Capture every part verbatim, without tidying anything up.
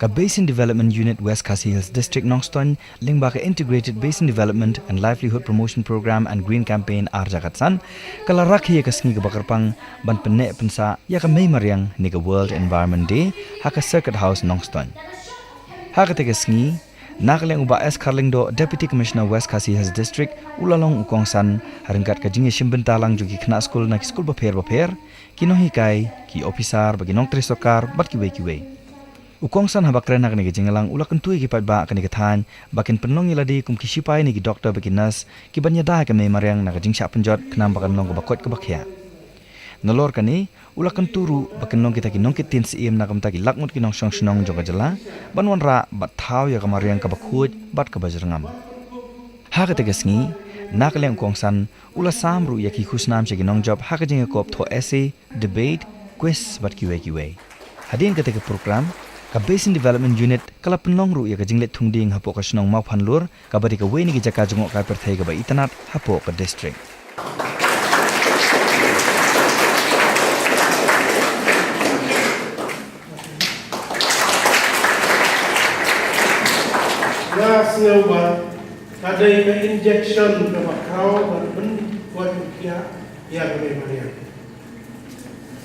Ka Basin Development Unit West Khasi Hills District Nongstoiñ lyngba ka Integrated Basin Development and Livelihood Promotion Program and Green Campaign ar hajar khatsan ka la rakhe ïa ka sngi kaba kyrpang ban pynneh pynsah ïa ka mei mariang ne ka World Environment Day ha ka Circuit House Nongstoiñ. Ha kata ka sngi, na ka liang u Bah S Kharlyngdoh, Deputy Commissioner West Khasi Hills District, u la long u kongsan ha ryngkat ka jingïashim bynta lang jong ki khynnah skul na ki skul bapher bapher, ki nonghikai, ki ophisar bad ki nongtrei sorkar bad kiwei kiwei. U kongsan haba kren ha kane ka jingïalang u la kyntu ïa ki paidbah kane ka thaiñ ba kin pynlong ïa lade kum ki shipai ne ki doktor bad ki nurse kiban ïada ïa ka mei mariang na ka jingshah pynjot khnang ba kan long kaba koit kaba khiah. Nalor kane, u la kyntu ruh ba kin long kita ki nongkit ktien syiem na ka bynta ki lak ngut ki nongshong shnong jong ka jylla ban wanrah bad thaw ïa ka mariang kaba khuid bad kaba jyrngam. Ha kata ka sngi, na ka liang u kongsan u la sam ruh ïa ki khusnam sha ki nongjop ha ka jingïakop thoh essay, debate, quiz bad kiwei kiwei. Hadien kata ka program, ka Basin Development Unit ka la pynlong ruh ïa ka jingleit thung dieng hapoh ka shnong Mawphanlur, kaba dei kawei na ki jaka jngohkai pyrthei kaba itynnad hapoh ka district. Nga sngew ba ka dei ka injection kaba khraw ban pynkoit pynkhia ïa ka mei mariang.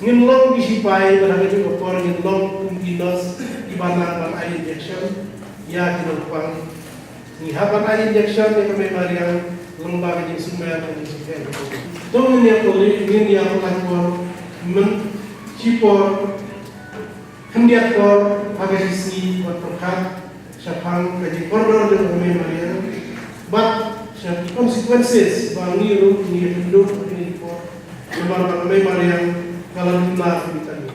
Ngin long ki shipai, bad ha kajuh ka por ngin long kum ki nurse kiba nang ban ai injection ïa ki nongpang. Ngi hap ban ai injection ïa ka mei mariang lyngba ka jingsumar ka jingsumar. To ngin ïa pynlong, ngin ïa pynlong por, myn shipor, khyndiat por ha ka jingsngi, bad pyrkhat shaphang ka jingkordor jong ka mei mariang bad sha ki consequences ba ngi ruh ngi ïakynduh ha kine ki por. Namar ba ka mei mariang ka la duna ka mei mariang.